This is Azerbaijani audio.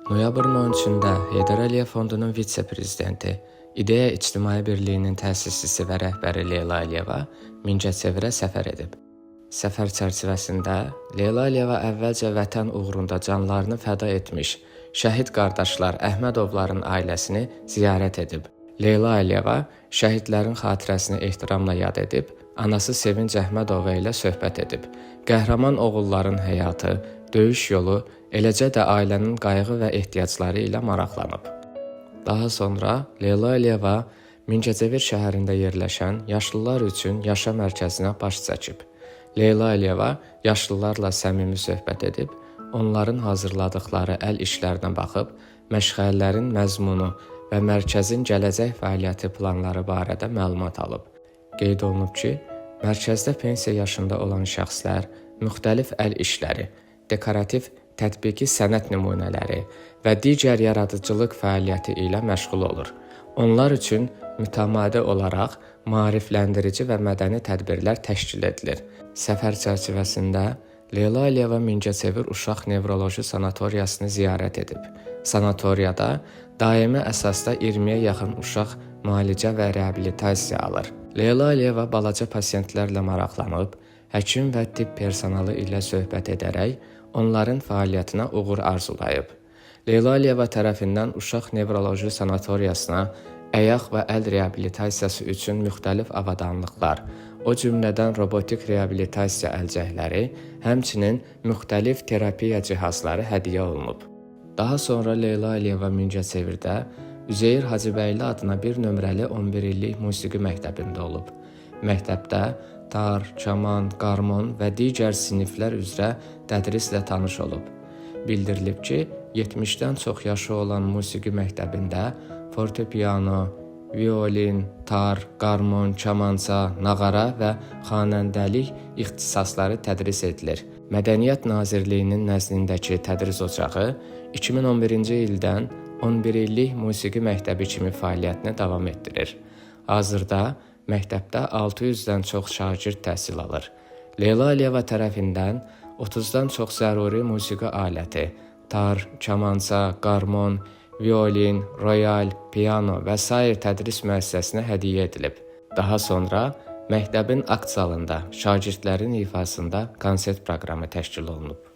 Noyabrın 13-də Heydər Əliyev Fondunun vitse-prezidenti, İdeya İctimai Birliyinin təsisçisi və rəhbəri Leyla Əliyeva Mingəçevirə səfər edib. Səfər çərçivəsində Leyla Əliyeva əvvəlcə vətən uğrunda canlarını fəda etmiş şəhid qardaşlar Əhmədovların ailəsini ziyarət edib. Leyla Əliyeva şəhidlərin xatirəsini ehtiramla yad edib, anası Sevinc Əhmədova ilə söhbət edib. Qəhrəman oğulların həyatı, döyüş yolu, eləcə də ailənin qayğı və ehtiyacları ilə maraqlanıb. Daha sonra Leyla Əliyeva Mingəçevir şəhərində yerləşən yaşlılar üçün Yaşa mərkəzinə baş çəkib. Leyla Əliyeva yaşlılarla səmimi söhbət edib, onların hazırladıqları əl işlərinə baxıb, məşğələlərin məzmunu və mərkəzin gələcək fəaliyyəti planları barədə məlumat alıb. Qeyd olunub ki, mərkəzdə pensiya yaşında olan şəxslər müxtəlif əl işləri, dekorativ tətbiqi sənət nümunələri və digər yaradıcılıq fəaliyyəti ilə məşğul olur. Onlar üçün mütəmadi olaraq maarifləndirici və mədəni tədbirlər təşkil edilir. Səfər çərçivəsində Leyla Əliyeva Mingəçevir Uşaq Nevroloji Sanatoriyasını ziyarət edib. Sanatoriyada daimi əsasda 20-yə yaxın uşaq müalicə və reabilitasiya alır. Leyla Əliyeva balaca pasientlərlə maraqlanıb, həkim və tibb personalı ilə söhbət edərək onların fəaliyyətinə uğur arzulayıb. Leyla Əliyeva tərəfindən Uşaq Nevroloji Sanatoriyasına əyaq və əl reabilitasiyası üçün müxtəlif avadanlıqlar, o cümlədən robotik reabilitasiya əlcəkləri, həmçinin müxtəlif terapiya cihazları hədiyyə olunub. Daha sonra Leyla Əliyeva Mingəçevirdə Üzeyir Hacıbəyli adına 1 nömrəli 11 illik musiqi məktəbində olub. Məktəbdə tar, kaman, qarmon və digər siniflər üzrə tədrislə tanış olub. Bildirilib ki, 70-dən çox yaşı olan musiqi məktəbində fortepiano, violin, tar, qarmon, kamança, nağara və xanəndəlik ixtisasları tədris edilir. Mədəniyyət Nazirliyinin nəzdindəki tədris ocağı 2011-ci ildən 11 illik musiqi məktəbi kimi fəaliyyətini davam etdirir. Hazırda məktəbdə 600-dən çox şagird təhsil alır. Leyla Əliyeva tərəfindən 30-dan çox zəruri musiqi aləti, tar, kamança, qarmon, violin, royal, piano və sair tədris müəssisəsinə hədiyyə edilib. Daha sonra məktəbin akt zalında şagirdlərin ifasında konsert proqramı təşkil olunub.